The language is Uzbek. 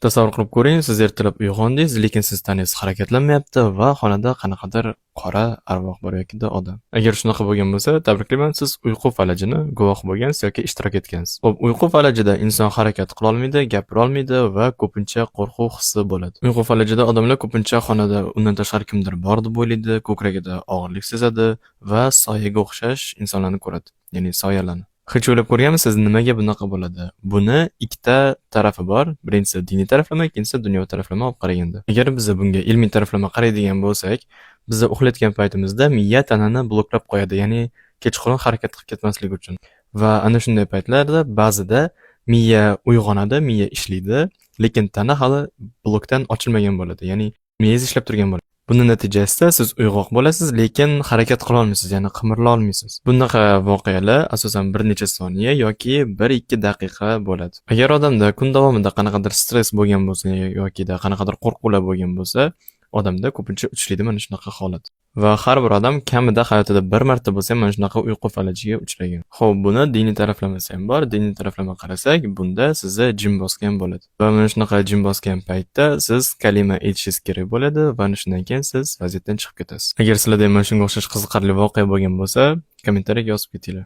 Tasavvur qilib ko'ring, siz ertalab uyg'ondingiz, lekin siz tanangiz harakatlanmayapti va xonada qanaqadir qora arvoh bor yokida odam. Agar shunaqa bo'lgan bo'lsa, tabriklayman, siz uyqu falajini guvohi bo'lgansiz yoki ishtirok etgansiz. Xo'p, uyqu falajida inson harakat qilolmaydi, gapira olmaydi va ko'pincha qo'rquv hissi bo'ladi. Uyqu falajida odamlar ko'pincha xonada undan tashqari kimdir bor deb o'ylaydi, ko'kragida og'irlik sezadi va soyaga o'xshash insonlarni ko'radi, ya'ni soyalarni. Hech o'ylab ko'rganmisiz, nimaga bunaqa bo'ladi? Buni ikkita tarafi bor. Birinchisi diniy taraflama, ikkinchisi dunyoviy taraflama olib qaraganda. Agar biz bunga ilmiy taraflama qaraydigan bo'lsak, biz uxlayotgan paytimizda miya tanani bloklab qo'yadi, ya'ni kechqurun harakat qilib ketmasligi uchun. Va ana shunday paytlarda ba'zida miya uyg'onadi, miya ishlaydi, lekin tana hali blokdan ochilmagan bo'ladi, ya'ni miyangiz ishlab turgan bo'ladi. Buni natijasida siz uyg'oq bo'lasiz, lekin harakat qila olmaysiz, ya'ni qimirla olmaysiz. Bunaqa voqealar asosan bir necha soniya yoki 1-2 daqiqa bo'ladi. Agar odamda kun davomida qanaqadir stress bo'lgan bo'lsa yokida qanaqadir qo'rquvlar bo'lgan bo'lsa, odamda ko'pincha uchraydi mana shunaqa holat. Va har bir odam kamida hayotida bir marta bo'lsa ham mana shunaqa uyqu falajiga uchragan. Xo'p, buni diniy taraflamasi ham bor. Diniy taraflama qarasak, bunda sizni jin bosgan bo'ladi. Va mana shunaqa jin bosgan paytda siz kalima aytishingiz kerak bo'ladi va ana shundan keyin siz vaziyatdan chiqib ketasiz. Agar sizlarda ham mana shunga o'xshash qiziqarli voqea bo'lgan bo'lsa, kommentariyaga yozib ketinglar.